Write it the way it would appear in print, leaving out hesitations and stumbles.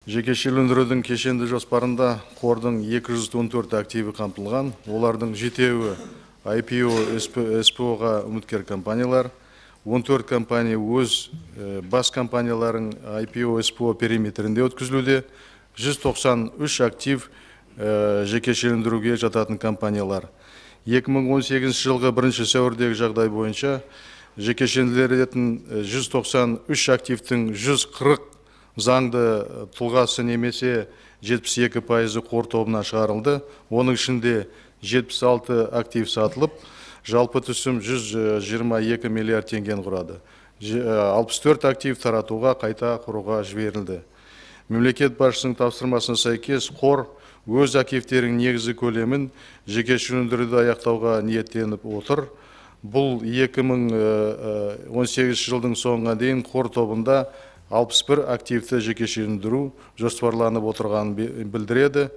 Жекешелендірудің кешенді жоспарында қордың 214 активі қамтылған, олардың жетеуі IPO, СПО-ға үміткер компаниялар, 14 компания өз бас компанияларын IPO, СПО периметрінде өткізілуде, 193 актив жекешелендіруге жататын компаниялар. 2018 жылғы 1 сәуірдегі жағдай бойынша жекешелендірілетін 193 активтің 140 заңды тұлғасы немесе 72% қор тобынан шығарылды. Оның ішінде 76 актив сатылып, жалпы түсім 122 миллиард теңгені құрады. 64 актив таратуға, қайта құруға жіберілді. Мемлекет басшысының тапсырмасына сәйкес қор өз активтерінің негізгі көлемін жекешелендіруді аяқтауға ниеттеніп отыр. Бұл 2018 жылдың соңына дейін қор тобында 61 активті жекешелендіру жоспарланып отырғанын білдіреді.